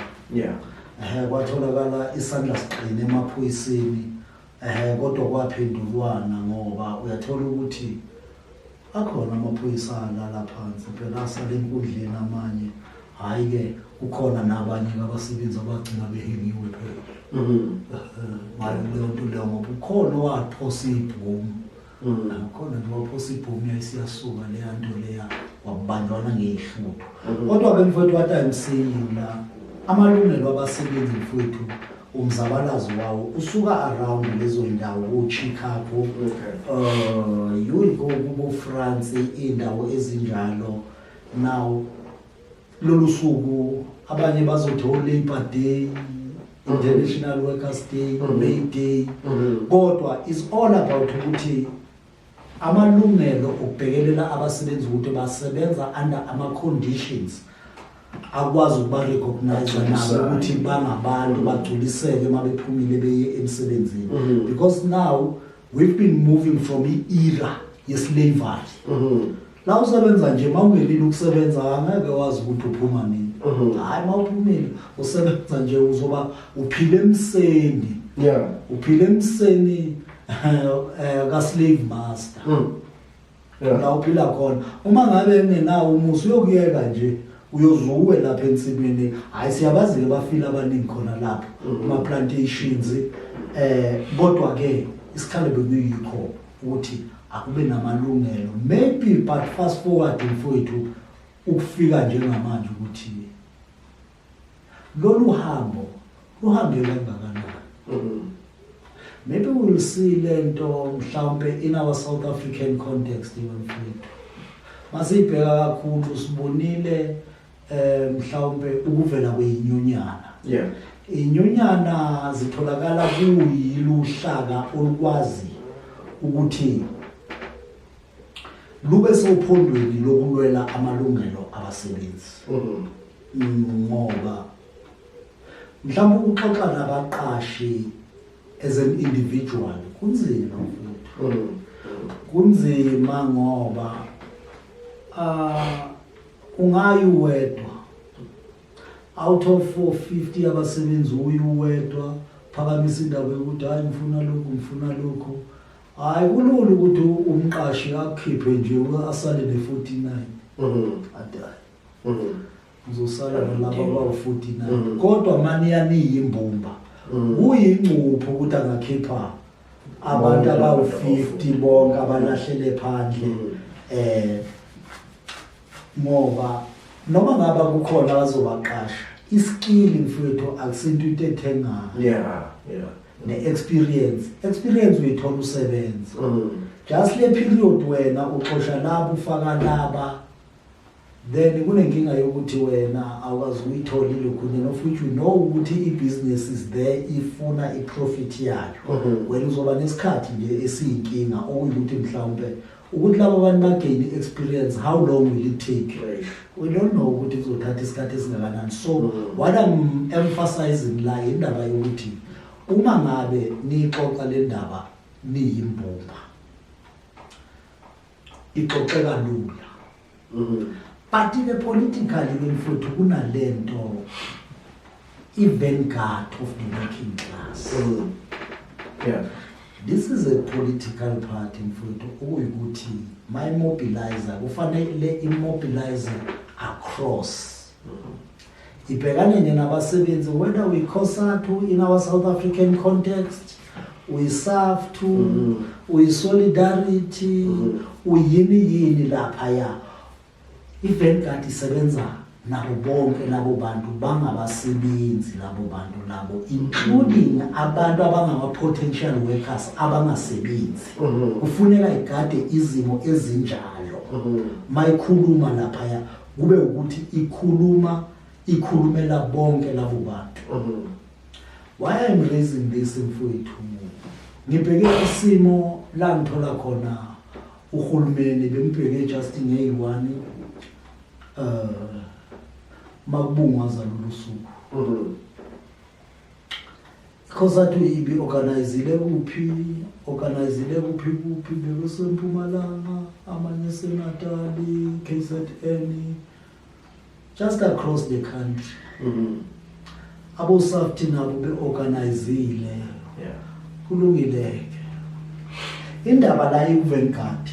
Kwatholakala isandla siqine emaphoyiseni, kodwa kwaphendulwana, ngoba uyathola ukuthi akhona amaphoyisa alala phansi phela, asale enkundleni amanye. Hhayi ke, kukhona nabanye abasebenzi abagcina behengiwe phela ngayo leyo nto leyo, ngoba ukhona owaphosa ibhomu. Khona nje waphosa ibhomu, yayisiyasuka leya nto leya, wabanjwana ngeyihluthu. Kodwa-ke mfowethu, what I'm saying la, amalungelo abasebenzi, mfowethu, umzabalazo wawo usuka around lezo ndawo ko-Chicago. You will go kubo-France, iy'ndawo ezinjalo. Now lolu suku abanye bazothi o-Labor Day, International Workers Day, May Day, kodwa is all about ukuthi amalungelo okubhekelela abasebenzi ukuthi basebenza under ama-conditions akwazi ukuba-recognize nabo ukuthi bangabantu, bagculiseke uma bephumile beye emsebenzini, because now we've been moving from i-era ye-slavery la usebenza nje, uma ungelile ukusebenza angeke wazi ukuthi uphuma nini. Hhayi, uma uphumile usebenza nje, uzoba uphile emseni. Uphile emseni. Ka slave master. Yeah. La uphila khona uma ngabe engenawo umusi uyokuyeka nje, uyozuwe lapha ensimini. Hayi, siyabazi ke, bafile abaningi khona lapho kuma plantations. Kodwa ke isikhalo bekuyikho ukuthi akube namalungelo maybe, but fast forward, mfowethu, ukufika njengamanje ukuthi lolu hambo luhambe kangakanani. Maybe we'll see lento mhlawumbe in our South African context, mfowethu. Masibheka kakhulu, sibonile mhlawumbe ukuvela kweyinyunyana. Inyunyana zitholakala kuyiluhlaka olukwazi ukuthi lube sophondweni lokulwela amalungelo abasebenzi. Ngoba mhlawumbe ukuxoxa nabaqashi as an individual kunzima, mfowethu. Kunzima ngoba ungayi wedwa out of 450 abasebenzi, uyi wedwa phakamisa indaba yokuthi hayi, ngifuna lokhu, ngifuna lokhu. Hayi, kulula ukuthi umqashi akukhiphe nje, asale ne-49, athi hayi, uzosala nalaba abawu-49. Kodwa maniya niyimbumba, kuyingcupho ukuthi angakhipha abantu Bonke abawu-50 bonke abalahlele phandle. Ngoba noma ngaba kukhona abazobaqasha, iskill, mfowethu, akusinto into ethengayo. Ne-experience, experience uyithola usebenza. Just le period wena uxosha laba, ufaka laba, then kunenkinga yokuthi wena awukwazi ukuyithola ilokhunye, of which you know ukuthi i-business is there, ifuna i-profit yayo. Wena uzoba nesikhathi nje esiyinkinga, okuyikuthi mhlawumbe ukuthi laba bantu bagain i-experience, how long will it take? We don't know ukuthi kuzothatha isikhathi esingakanani. So what I'm emphasizing la, indaba yokuthi uma ngabe niyixoxa le ndaba niyimbumba, ixoxeka lula. But ke politically ke, mfowethu, kunalento i-vanguard of the working class. This is a political party, mfowethu, okuyikuthi mayimobilize kufanele imobilize across, ibhekane nje nabasebenzi, whether we COSATU in our South African context, we SAFTU, we Solidarity, uyini yini lapha. I-Vanguard isebenza nabo bonke labo bantu bangabasebenzi, labo bantu labo, including abantu abangama-potential workers abangasebenzi. Kufuneka igade izimo ezinjalo. Mayikhuluma laphaya, kube ukuthi ikhuluma, ikhulumela bonke labo bantu. Why I'm raising this, mfowethu, ngibheke isimo la ngithola khona uhulumeni bembheke just ngeyi-1 makubungwaza lolu suku. COSATU ibi organizile kuphi, organizile kuphi kuphi, bekusempumalanga, amanye seNatali, KZN, just across the country. Abo SAFTU nabo beorganizile. Kulungile ke, indaba la iku-Vanguard,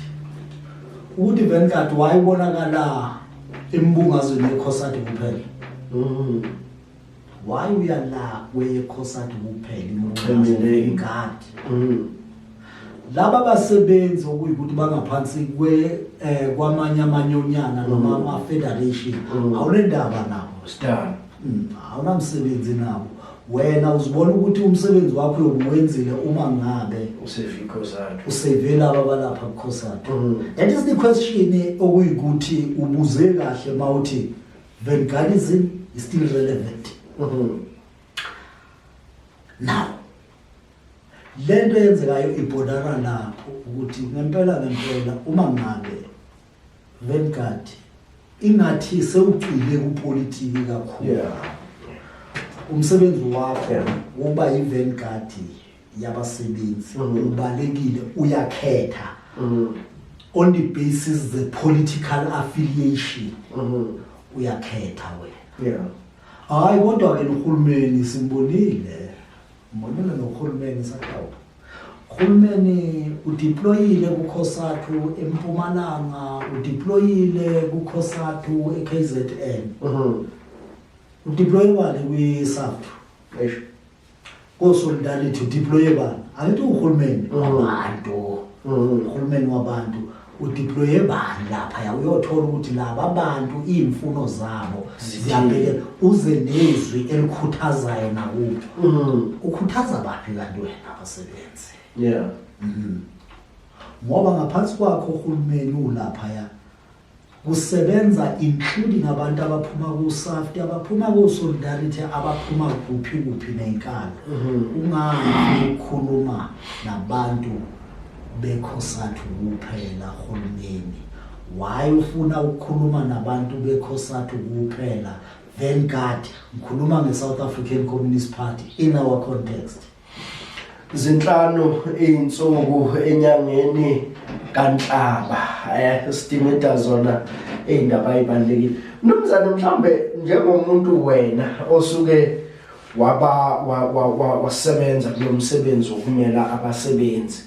ukuthi Vanguard wayibonakala embungazweni yeCOSATU kuphela. Why uya la kweyeCOSATU kuphela imbungazo? Uchemile. Vanguard, laba basebenzi okuyikuthi bangaphansi kwe kwamanye amanyonyana noma ama federation, awunendaba nabo. Star. Awunamsebenzi nabo. Wena uzibona ukuthi umsebenzi wakho uyobuwenzile uma ngabe Useve iCOSATU. Useve laba balapha kuCOSATU. That is the question okuyikuthi ubuze kahle mawuthi vanguardism is still relevant. Now lento eyenzekayo ibhodara lapho ukuthi ngempela ngempela uma ngabe Vanguard ingathi sewugcile kupolitiki kakhulu, umsebenzi wakho wokuba i-vanguard yabasebenzi ubalekile, uyakhetha on the basis the political affiliation. Uyakhetha wena. Hayi, kodwa ke nohulumeni simbonile, mbonile nohulumeni sathi, Hulumeni udeployile kuCosatu eMpumalanga, udeployile kuCosatu eKZN. Udeploye bani kwi-SAFTU? Eish. Ko-Solidarity udeploye bani? Angithi uhulumeni wabantu. Uhulumeni wabantu udeploye bani lapha? Uyothola ukuthi laba bantu iy'mfuno zabo ziyabhekela, uze nezwi elikhuthazayo nakubo. Ukhuthaza baphi kanti wena abasebenzi? Ngoba ngaphansi kwakho uhulumeni ulaphaya kusebenza including abantu abaphuma ku-SAFTU, abaphuma ku-Solidarity, abaphuma kuphi kuphi ney'nkalo. Kungani ukukhuluma nabantu beCosatu kuphela hulumeni? Why ufuna ukukhuluma nabantu beCosatu kuphela? Vanguard, ngikhuluma nge-South African Communist Party in our context. Zinhlanu izinsuku enyangeni kaNhlaba, sidingida zona izindaba ezibalulekile. Mnumzane, mhlambe njengomuntu wena osuke waba wasebenza kulomsebenzi wokumela abasebenzi,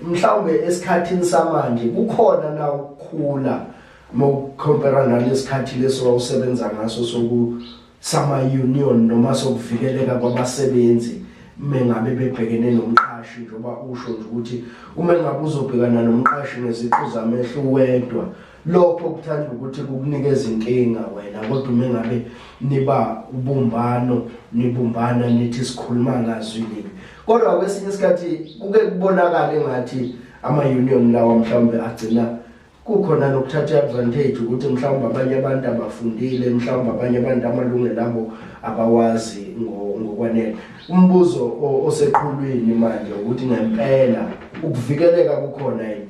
mhlawumbe esikhathini samanje kukhona na ukukhula mawucompare nalesikhathi leso wawusebenza ngaso soku sama union noma sokuvikeleka kwabasebenzi mengabe bebhekene nomqashi? Njengoba usho nje ukuthi uma ngabe uzobhekana nomqashi ngeziqu zamehlo wedwa, lokho kuthanda ukuthi kukunikeza inkinga wena, kodwa uma ngabe niba ubumbano, nibumbana nithi sikhuluma ngazwi linye. Kodwa kwesinye isikhathi kuke kubonakala engathi ama-union lawa mhlawumbe agcina kukhona nokuthatha i-advantage, ukuthi mhlawumbe abanye abantu abafundile, mhlawumbe abanye abantu amalungelo abo abawazi ngokwanele. Umbuzo oseqhulwini manje ukuthi ngempela ukuvikeleka kukhona yini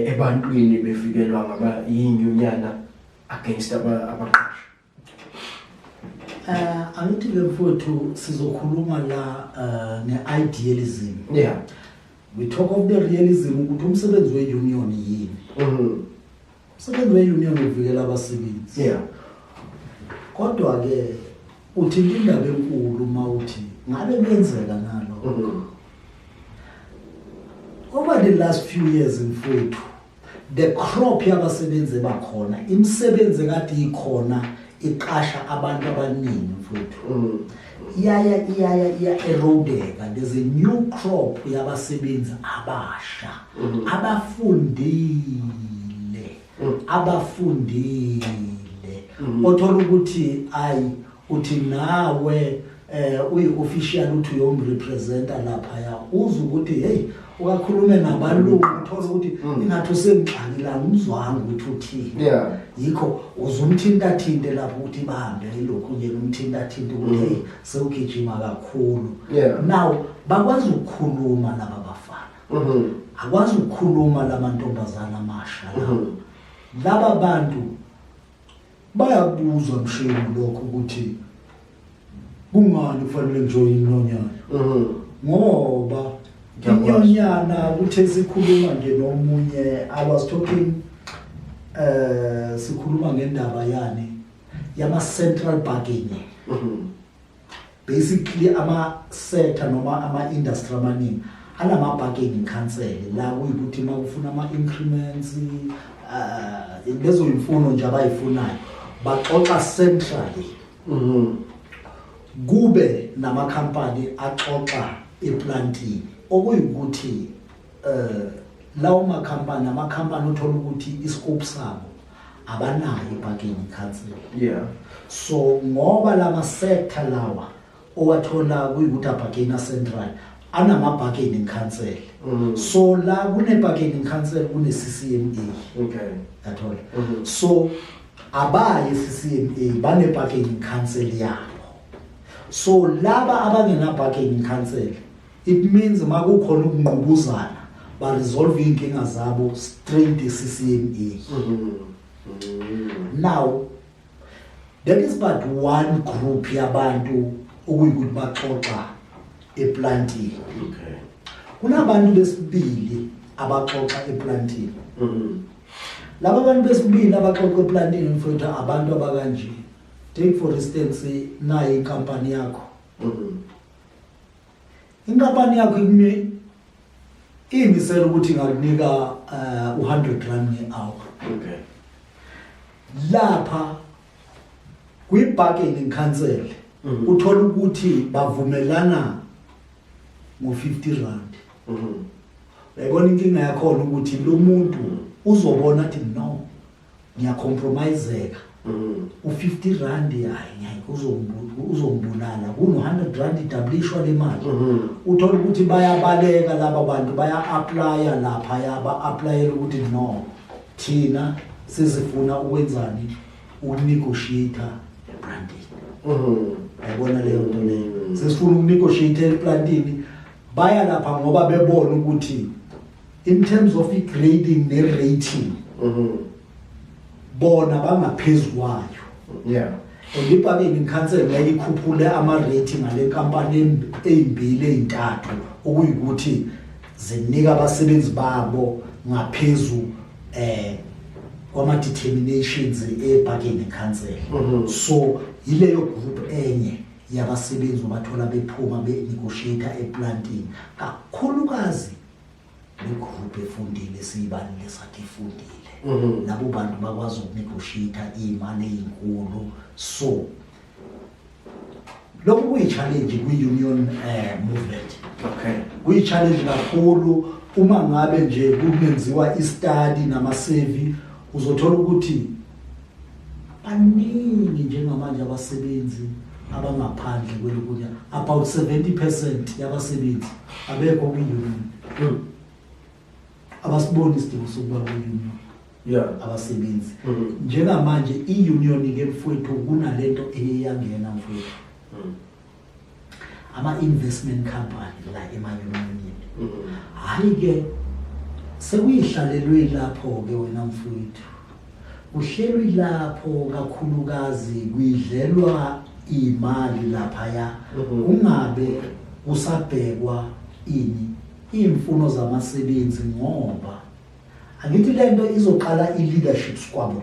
ebantwini bevikelwa ngaba yinyunyana against abaqashi? Angithi ke mfowethu, sizokhuluma la nge-idealism. We talk of the realism ukuthi umsebenzi we-union yini. Umsebenzi we-union uvikela abasebenzi. Kodwa ke uthi indaba enkulu mawuthi ngabe kuyenzeka nalo. Over the last few years, mfowethu, the crop yabasebenzi bakhona, imisebenzi ekade ikhona iqasha abantu abaningi, mfowethu, iyaya iyaya iya erodeka. There's a new crop yabasebenzi abasha abafundile, abafundile, othola ukuthi ayi, uthi nawe uyi-official, uthi uyomrepresenta laphaya, uze ukuthi hey, ukakhulume nabalungu, uthola ukuthi ingathi usengixakilanga, umzwanga ukuthi uthini. Yikho uzumthinta thinte lapho ukuthi bahambe ilokhu nje, umthinta thinte ukuthi hey, sewugijima kakhulu. Now bakwazi ukukhuluma laba bafana, akwazi ukukhuluma lamantombazana amasha la. Laba bantu bayakubuzwa mshini lokho ukuthi kungani kufanele ngijoyine inyonyana, ngoba Ngiyakwazi. Inyonyana kuthe sikhuluma nje nomunye, I was talking, sikhuluma ngendaba yani yama central bargaining. Basically ama sector noma ama industry amaningi anama bargaining council la kuyikuthi makufuna ama increments, lezo imfuno nje abayifunayo baxoxa centrally, kube namakhampani axoxa eplantini, okuyikuthi lawo makhampani, amakhampani uthola ukuthi iscope sabo abanayo i-bargaining council. So ngoba lama sector lawa owathola kuyikuthi abargaina central anama bargaining council, so la kune bargaining council kune CCMA. Yathola? So abaye CCMA bane bargaining council yabo. So laba abangena bargaining council, it means makukhona ukungqubuzana ba resolve inkinga zabo straight e-CCMA. Now that is but one group yabantu okuyikuthi baxoxa eplantini. Kunabantu besibili abaxoxa eplantini. Laba bantu besibili abaxoxa eplantini, mfowethu, abantu abakanje, take for instance, nayi inkampani yakho. Inkampani yakho ikume iyimisela ukuthi ingakunika u-100 rand nge-hour. Okay. Lapha kwi-bargaining council uthola ukuthi bavumelana ngo-50 rand. Uyayibona inkinga yakhona ukuthi lo muntu uzobona athi no, ngiyacompromiseka. U-50 rand hayi ngeke, uzongibulala kuno-100 rand, idabulishwa le mali. Uthola ukuthi bayabaleka laba bantu, baya-applya laphaya, ba-applyela ukuthi no, thina sesifuna ukwenzani, ukunegotiate eplantini. Yayibona leyo nto leyo, sesifuna ukunegotiate eplantini. Baya lapha ngoba bebona ukuthi in terms of i-grading ne-rating bona bangaphezu kwayo. And i-bargaining council ngeke ikhuphule ama-rating ale nkampani ey'mbili ey'ntathu okuyikuthi zinika abasebenzi babo ngaphezu kwama-determinations e-bargaining council. So yileyo group enye yabasebenzi obathola bephuma be-negotiate eplantini, kakhulukazi le group efundile esiyibalile sathi ifundile. Labo bantu bakwazi ukunegotiate iy'mali ey'nkulu, so lokhu kuyi-challenge kwi-union movement. Kuyi-challenge kakhulu. Uma ngabe nje kungenziwa i-study nama-survey, uzothola ukuthi baningi njengamanje abasebenzi abangaphandle kwelokunya, about 70% yabasebenzi abekho kwi-union. Abasiboni isidingo sokuba kwi-union abasebenzi. Njengamanje i-union ke mfowethu, kunalento eyangena mfowethu, ama-investment company la ema-unionini. Hhayi ke, sekuyihlalelwe lapho-ke wena mfowethu, kuhlelwe lapho kakhulukazi, kuyidlelwa imali laphaya. Kungabe kusabhekwa ini, iy'mfuno zamasebenzi, ngoba angithi lento izoqala i-leadership squabble.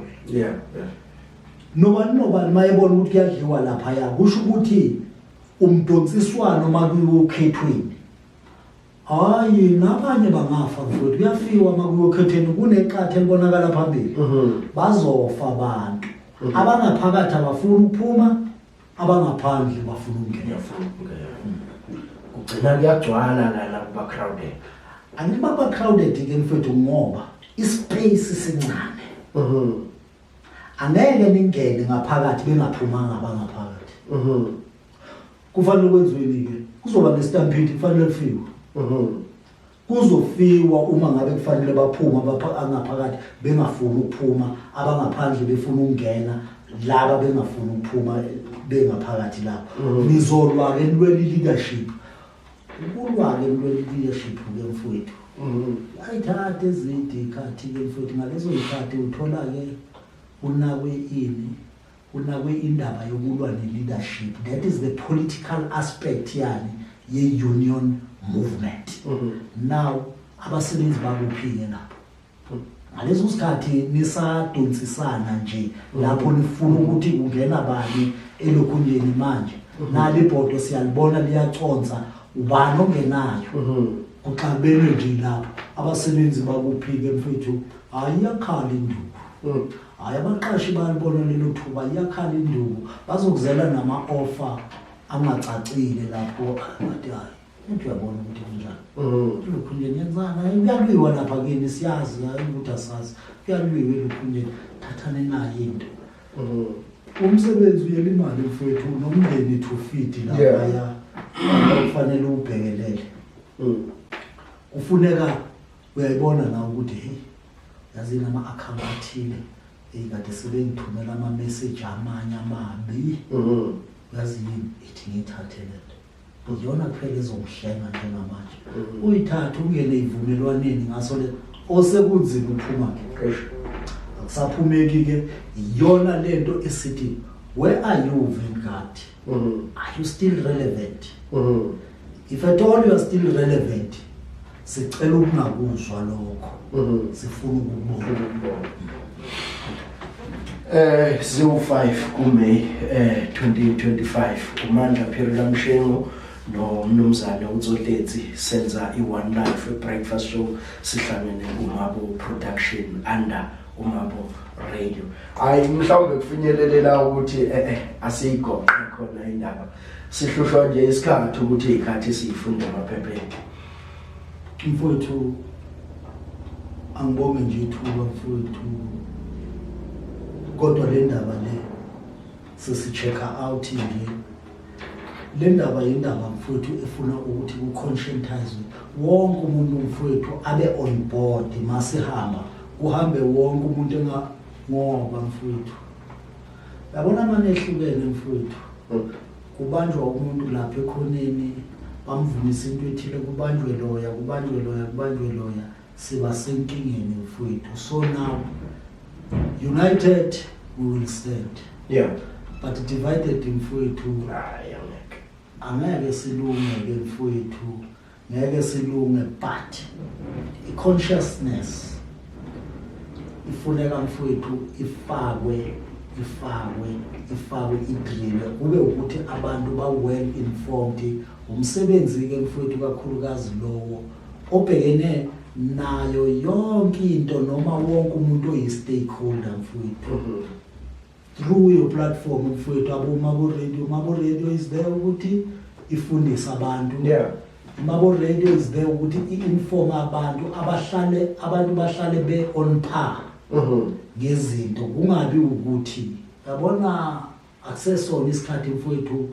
Nobani nobani mayebona ukuthi kuyadliwa laphaya, kusho ukuthi umdonsiswano makuyiwa okhethweni, hayi nabanye bangafa mfowethu. Kuyafiwa makuyiwa okhethweni, kuneqatha elibonakala phambili. Bazofa abantu abangaphakathi, abafuni ukuphuma, abangaphandle bafuna ukungena. Ngiyafuna ukungena, kugcina kuyagcwala lana, kuba crowded. Angithi baba crowded ke mfowethu ngoba ispace sincane. Angeke ningene ngaphakathi bengaphumanga abangaphakathi. Kufanele kwenziweni ke? Kuzoba nestampede, kufanele kufiwe. Kuzofiwa uma ngabe kufanele baphume angaphakathi bengafuni ukuphuma, abangaphandle befuna ukungena, laba bengafuni ukuphuma bengaphakathi lapho. Nizolwa ke nilwela i-leadership. Ukulwa ke nilwela i-leadership ke mfowethu, ayithathe ezide ikhathi ke mfowethu. Ngalezo yikhathi uthola ke unakwe ini, unakwe indaba yokulwa ne-leadership. That is the political aspect yani ye-union movement. Now abasebenzi bakuphi-ke lapho ngaleso sikhathi nisadonsisana nje lapho, nifuna ukuthi kungena bani elokhunjeni? Manje nali ibhodo siyalibona liyaconsa, ubani ongenayo? Kuxabenwe nje lapho, abasebenzi bakuphi-ke mfethu? Hayi, iyakhala induku. Hhayi, abaqashi bayalibona lelo thuba, iyakhala induku, bazokuzela nama-offer angacacile lapho, bathi hayi, into uyabona ukuthi kunjani. Elokhunjeni yenzana, kuyalwiwa lapha kini, siyazi, hayi ukuthi asazi, kuyalwiwa elokhunjeni, thathane nayo into. Umsebenzi uyela imali mfowethu, nomndeni to feed laphaya kufanele ubhekelele. Kufuneka uyayibona na ukuthi hey, yazini ama-account athile kade sebengithumela ama-message amanye amabi. Uyazi yini, ithi ngiyithathe lento, iyona kuphela ezongihlenga njengamanje. Uyithathe ungene ey'vumelwaneni ngaso le osekunzima uphuma ke, akusaphumeki-ke. Iyona lento esithi, where are you, Vanguard? Are you still relevant? If at all you are still relevant, sicela ukungakuzwa lokho, sifuna ukubona. 05 kuMay 2025, uMandla Phiri Lamshengu. Nomnumzane uTsotetsi senza i-One Life Breakfast Show, sihlangene kuMabo Production under uMabo Radio. Hayi, mhlawumbe kufinyelelela ukuthi asiyigoqe khona indaba, sihlushwa nje isikhathi ukuthi ikhathi siyifunde emaphepheni. Mfowethu, angibonge nje ithuba, mfowethu, kodwa le ndaba le sesi-check out nje. Le ndaba yindaba, mfowethu, efuna ukuthi ku-conscientize wonke umuntu, mfowethu, abe on board. Masihamba kuhambe wonke umuntu enga, ngoba mfowethu, yabona, manje ehlukene, mfowethu, kubanjwa umuntu lapha ekhoneni, bamvumisa into ethile, kubanjwe loya, kubanjwe loya, kubanjwe loya, siba senkingeni, mfowethu. So now, united we will stand, but divided, mfowethu, Hayi, angeke. Angeke silunge ke, mfowethu, ngeke silunge. But i-consciousness ifuneka, mfowethu, ifakwe, ifakwe, ifakwe, idrilwe, kube ukuthi abantu ba-well informed. Umsebenzi-ke, mfowethu, kakhulukazi lowo obhekene nayo yonke into noma wonke umuntu oyi-stakeholder, mfowethu, through your platform, mfowethu, abo Radio. Mabo Radio is there ukuthi ifundise abantu. Mabo Radio is there ukuthi i-inform abantu, abahlale, abantu bahlale be on par ngezinto, kungabi ukuthi, yabona, akusesona isikhathi, mfowethu,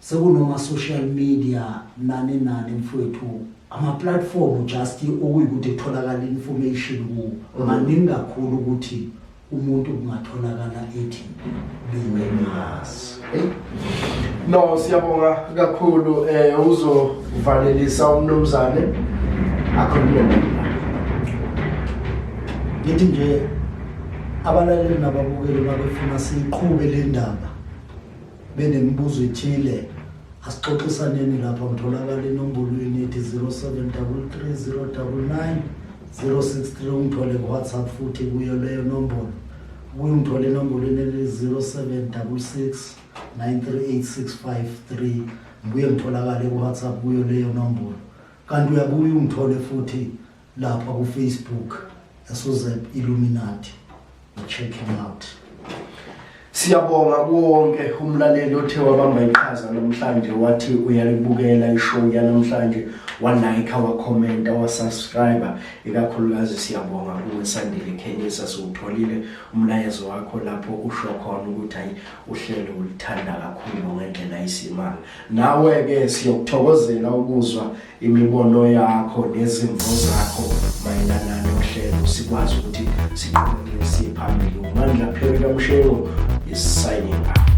sekunoma social media nani nani, mfowethu, ama platform just okuyikuthi kutholakala information kuwo maningi kakhulu ukuthi umuntu kungatholakala ethi bengazi. Hey. No, siyabonga kakhulu. Uzovalelisa umnumzane, akhulume nami. Ngithi nje abalaleli nababukeli babefuna siyiqhube le ndaba, benemibuzo ethile, asixoxisaneni lapha. Ngitholakala enombolweni ethi 0733 099 063. Ungithole ku-WhatsApp futhi kuyo leyo nombolo. Ubuye ungithole enombolweni eli-0766 938653. Ngibuye ngitholakale ku-WhatsApp kuyo leyo nombolo. Kanti uyabuya ungithole futhi lapha ku-Facebook, eSozep Illuminati. Check him out. Siyabonga kuwo wonke umlaleli othe wabamba iqhaza namhlanje, wathi uyalibukela ishow yanamhlanje, wa-like, wa-commenta, wa-subscribe. Ikakhulukazi siyabonga kuwe, Sandile Khenyisa. Siwutholile umlayezo wakho lapho usho khona ukuthi hayi, uhlelo ulithanda kakhulu ngendlela isimanga. Nawe-ke siyokuthokozela ukuzwa imibono yakho nezimvo zakho mayelana nohlelo, sikwazi ukuthi siqhubeke siye phambili. Umandla Phiri kaMshengu is signing out.